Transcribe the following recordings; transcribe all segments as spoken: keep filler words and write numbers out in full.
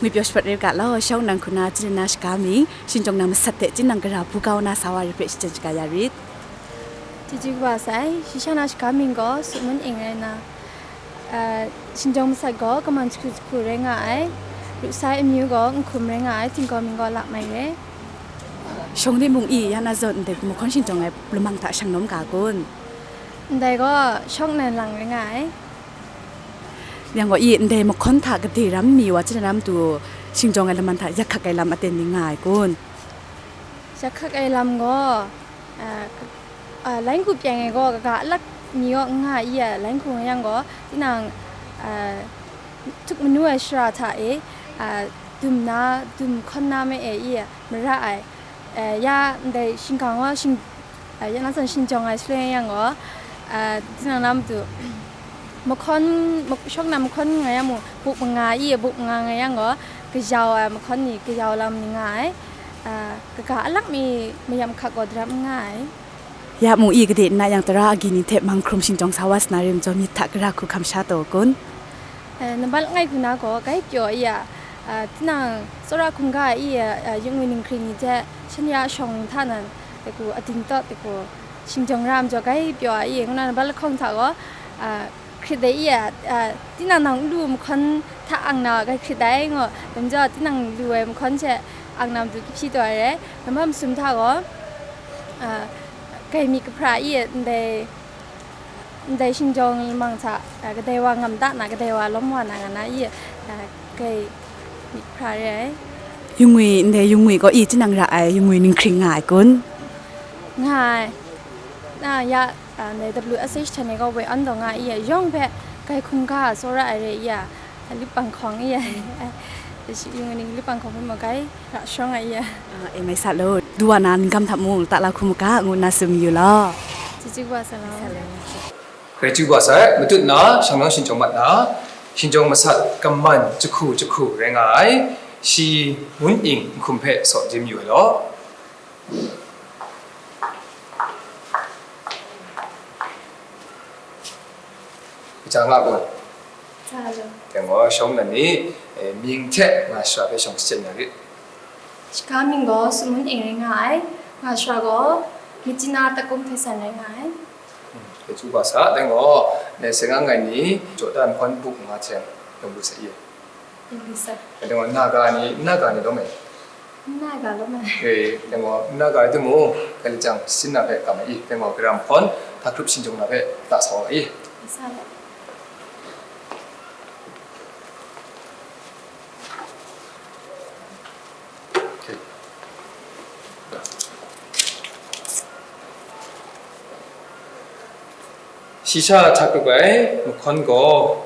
Ngwi pyaw shaprat rai ga law, shawng nang hku na, chyen na shaga ming, shingjawng na masat hte chyen nang gara bu kau na sa wa re hpe shachyen shaga ya rit. Chyeju kaba sai, shisha na shaga ming gaw Summun Ing rai nna, ah, shingjawng masat gaw kaman jahku jahku rai nga ai, ru sai amyu gaw Nhkum rai nga ai, tinggaw ming gaw Lamai re. Shawng de mung i, ya na zawn ndai mahkawn shingjawng ai lamang hta shang lawm ga kun? Ndai gaw shawng nan lang rai nga ai. Yang gaw i, ndai mahkawn hta gade ram mi wa chyen na lam tu, shingjawng ai laman hta yak hkak ai lam aten ni nga ai kun? Yak hkak ai lam gaw, ah, ka-, ah, lain hku pyeng ai gaw kaga alak mi gaw n nga i, ah, lain hku nga yang gaw, tinang, ah, htuk manu ai shara hta e, ah, dum na, dum hkawn na me e i, mara ai. Eh, ya ndai shingkang wa shing-, eh, ya na zawn shingjawng ai shaloi yang gaw, eh, tinang na matu, mahkawn, mak-, shawng na mahkawn nga yang mung, buk manga i, buk manga nga yang gaw, kayau ai mahkawn ni, kayau lam ni nga ai, eh, kaga alak mi mayam hkak gaw daram n nga ai. Ya mung i, gade nna yang tara agyi ni hte mang hkrum shingjawng sa wa sa na rim jaw, myit hta gara hku hkam sha taw kun? Eh, nambat langai hku na gaw, gai pyaw i a, ah, tinang tsawra hkungga i a, ah, yungwi ninghkring ni hte shan ya shawng hta nan, dai hku ading tawt, dai hku shingjawng ra ai majaw, gai pyaw a i, ngu na nambat lahkawng hta gaw, ah, hkrit ai i a, ah, tinang nang nlu mahkawn hta ang na gai hkrit ai ngaw, dai majaw tinang lu ai mahkawn hte ang na matu kahpyi taw ai rai, nambat masum hta gaw, ah, gai myit kahpra i a, ndai, ndai shingjawng lamang hta, ah, kadai wa ngam da na, kadai wa lawm wa na nga na i, ah, gai myit hpra re ai. Yungwi, ndai yungwi gaw i, tinang ra ai, yungwi ninghkring nga ai kun? Nga ai. Na ya, ah, ndai W S H hte ni gaw woi an taw nga i, yawng hpe gai hkungga tsawra ai re i a, lip bang hkawng i a, shi yungwi ning lip bang hkawng hpe maw gai. Ra shawng ai ya. Ah, e mai sa law, du wa na ningkam hta mung, ta la hku mu ga, ngu nna tsun yu law. Chyeju kaba sa law. Hkrai chyeju kaba sai, matut na, shanglawng shingjawng mat na, shingjawng masat kaman jahku jahku rai nga ai, shi Mun Ing Nhkum hpe saw jim yu ai law. Kaja nga gaw. Kaja gaw. Dai gaw shawng nan ni, eh, mying hte nga shara hpe shawng shachyen na rit. Shaga mying gaw Summun Ing rai nga ai, nga shara gaw Myitkyina Takum hpe san rai nga ai. Hmm, dai chyeju kaba sa, dai gaw, nai seng ang ai ni, Jordan hpawn buk nga hte, yawng lu sa i. Yawng lu sa. Dai gaw, n na ga ni, n na ga ni lawm ai. N na ga lawm ai. Eh, dai gaw, n na ga ai timung, grai lajang sin na hpe kam ai i, dai gaw, garam hpawn, hta hkrup shingjawng na hpe, ta sa wa ai i. Sa let. Shisha hta hkrup ai mahkawn gaw,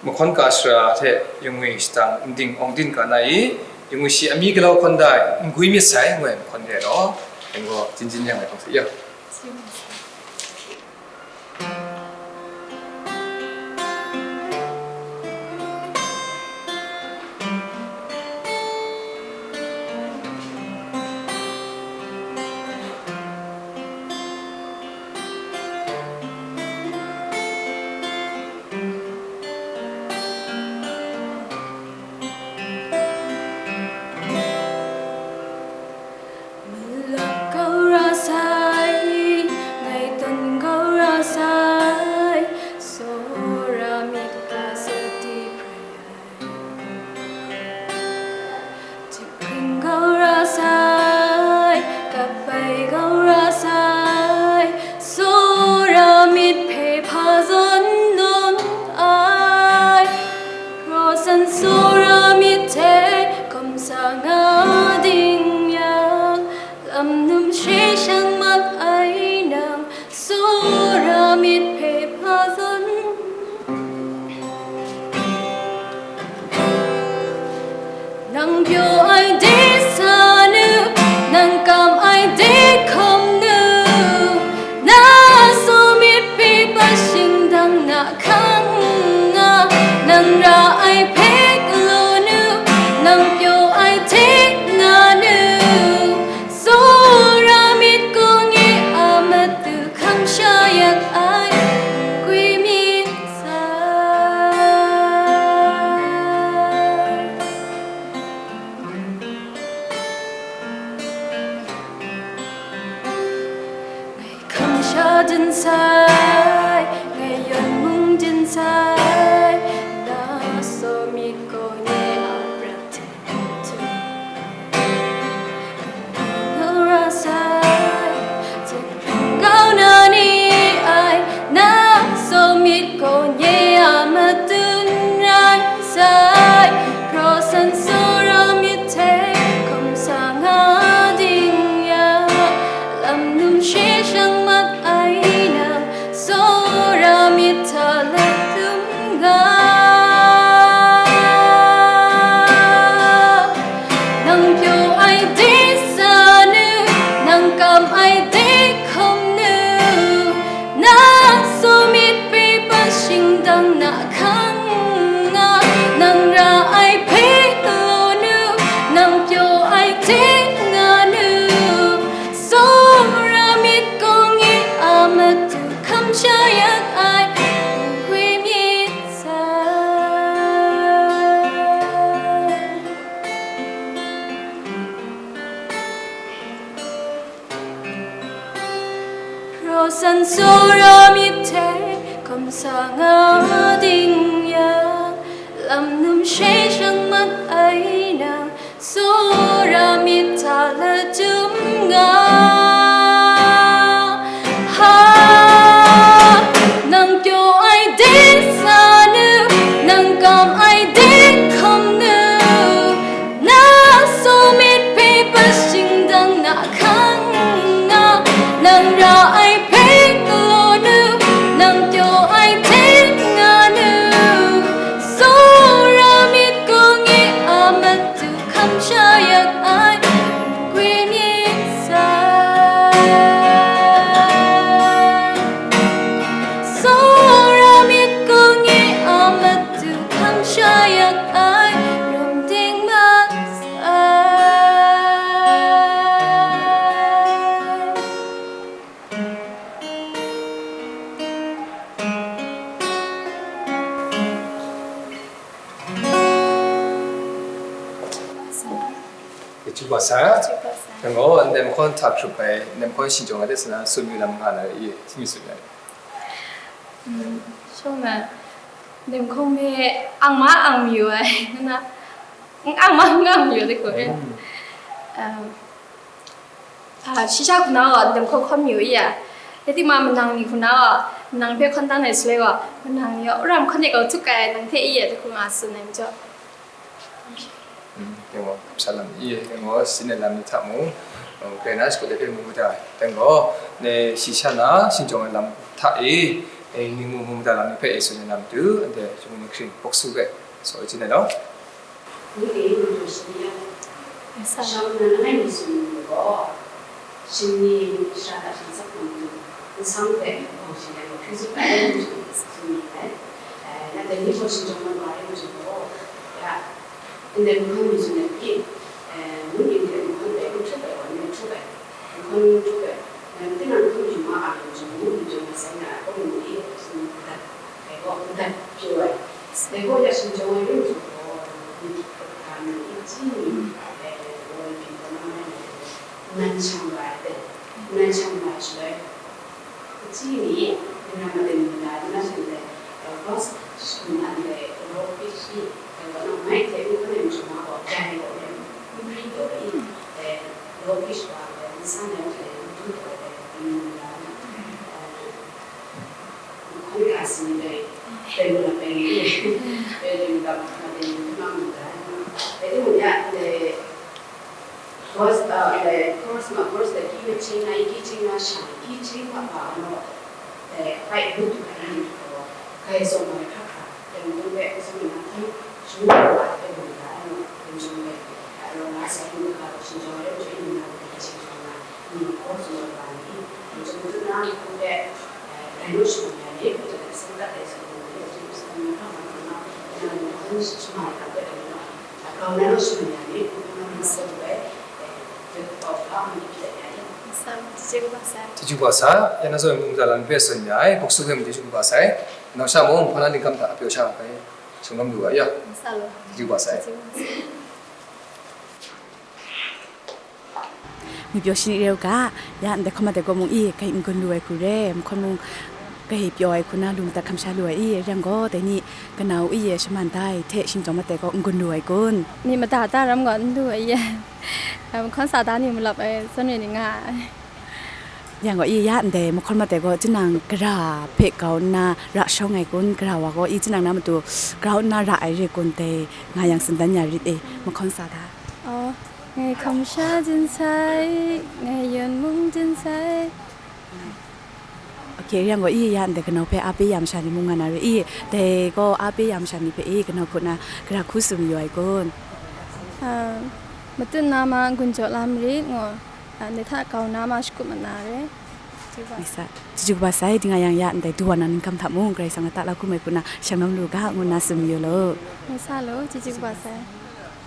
mahkawn ka shara hte yungwi shadang ndin awng din ka na i, yungwi shi amyi galau hkawn da ai, n gwi myit sai, ngu ai mahkawn re ai law, dai gaw, jin jin yang ai hpang hte ya. Malak kau ra sai, ngai tawn kau ra sai, tsawra myit ka sadi prai ai. Jahkring kau ra sai, kabai kau ra sai, tsawra myit hpe hpa zawn nawn ai. Raw san tsawra myit hte hkawm sa nga ding yang, lam num she shang mat ai nang, tsawra myit hpe hpa zawn. Nang pyaw ai de sa nu, nang kam ai de hkawm nu, na tsaw myit hpe pat shingdang na hkang nga, nang ra ai hpe galaw nu, nang pyaw ai hte na nu, tsawra myit kawng e a matu hkam sha yak ai, gwi myit sai. Jin sai, ngai yawn mung jin sai, na so myit gaw nye a prat hte hkau ra sai, kau na ni ai, na so myit gaw nye a matun rai sai, hpraw san tsawra myit hte hkum sa nga ding ya, lam num she shang mat ai na, tsawra myit hta let dum nga. Nang pyaw ai de sa nu, nang kam ai de hkum nu, na so myit pe pa shingdang na hkang nga, nang ra ai hpe galaw nu, nang pyaw ai de nga nu, tsawra myit gaw nye a matu hkam sha yak ai, ngwi myit sai. Hpraw san tsawra myit hte hkum sa nga ding ya, lam num she shang mat ai na, tsawra myit hta let dum nga. Ha, nang pyaw ai de sa nu, nang kam ai de hkum nu, na so myit pe pa shingdang na hkang nga, nang ra ai hpe galaw nu, nang pyaw ai hte nga nu, tsawra myit gaw nye a matu hkam sha yak ai, ngwi myit sai. Tsawra myit gaw nye a matu hkam sha yak ai, rum ding mat sai. Chyeju kaba sai. Chyeju kaba sai. Nang gaw ndai mahkawn hta hkrup ai, ndai mahkawn shingchawng ai de sa na, tsun yu lam nga na i, hti mi tsun ai. Mm, shawng na, ndai mahkawn hpe ang ma ang mayu ai, nna, ang ma ang mayu ai de gaw e. Mm. Um, Ah, shi sha hku na gaw, ndai mahkawn hkawn mayu i ya. Rai timung, manang ni hku na gaw, manang hpe hkawn dan ai shaloi gaw, manang ni gaw, wora mahkawn de kau htuk ai, nang hte i ya, dai hku nga tsun ai majaw. Mm, dai gaw, hkap sha lam i, dai gaw, sin ai lam ni hta mung, oh, grai na shagu de hpe mu mu da. Dai gaw, ne shi sha na, shingchawng ai lam hta e, e, ning mu mu da lam ni hpe e tsun ai lam matu, anhte Shingwi Hkring Bawk Su hpe, saw e chye ai law. Ni e, ni du shi ni ya? Yes, sir. Shang na langai mi tsun ni gaw, shing ni shara da shang sak na matu, nsang hpe bau shi ya, hkri zup ai, tsun ni ai. Eh, na dai ni gaw shingchawng na wa ai matu gaw, ya, ndai mahkawn mi tsun ai pyi, eh, ngu ning hte mahkawn dai n hkrup ai gaw, n hkrup ai, mahkawn n hkrup ai, nang tinang hkrup yu ma ai matu, ngu ning jaw na sai na ai, gaw ngu ni, tsun dat. Dai gaw, ndai pyi ai. Dai gaw ya shingchawng ai rim hte gaw, myit hkrup hkra mi, i chyi mi, eh, woi pyi gaw na mai na, nan shang ga ai de, nan shang ga ai shaloi, i chyi mi, nna maden mi na, nna shang de, eh, cross shing an de, raw hkri shi, dai gaw na mai hte n hkan ai matu ma gaw, dai gaw, n hkri gaw, i, eh, raw hkri shi wa, eh, nsan ai hte, n hkri gaw, eh, n na, eh, Hkun ga si ni dai, dai mu lap dai ni, dai, dai mu lap, dai ni hkun mang mu dai. Dai ni mu ya, dai, cross, uh, dai, cross ma, cross dai, ki na ching na, ki ching na shang, ki ching ma ba no, dai, bai mu tu kai ni ko, kai song ma hkra hkra, dai mu dai, dai song na, ki ching ma ba, dai mu dai, dai mu dai, dai mu dai, dai mu dai, dai mu dai, Chyeju kaba sai, ya na zawn mung mada lam hpe tsun ya ai, Bawk Su hpe mung chyeju kaba sai, nang sha mung hpa na dingkam hta a pyaw sha hpe shanglawm lu ai ya. Chyeju kaba sai. Ngwi pyaw shi ni re u ga, ya ndai hkawm mat ai gaw mung i, grai n-gun lu ai hku re, mahkawn mung grai pyaw ai hku na lu madat hkam sha lu ai i, rai yang gaw, dai ni kanau i e shaman da ai hte shingtawm mat ai gaw n-gun lu ai kun? Myit mada da ram gaw n lu ai i e, mahkawn sa da ni malap ai zawn re ni nga ai. Yang gaw i, ya ndai mahkawn mat ai gaw, tinang gara hpe grau nna ra shawng ai kun, gara wa gaw i, tinang na matu grau nna ra ai re kun, dai nga yang tsun dan ya rit e, mahkawn sa da. Oh, ngai hkam sha jin sai, ngai yawn mung jin sai. Ok, yang gaw i, ya ndai kanau hpe a pe ya masha ni mung nga na re i, dai gaw a pe ya masha ni hpe i, kanau hku na gara hku tsun mayu ai kun? Ah, matut na ma n-gun jaw la marit ngu, ah, ndai hta grau na ma shakup mat na re. Chyeju kaba. Nisa, chyeju kaba sai, di nga yang ya ndai du wa na ningkam hta mung, Karai Kasang a ta la hkrum ai hku na shang lawm lu ga, ngu nna tsun mayu law. Nisa lo, chyeju kaba sai.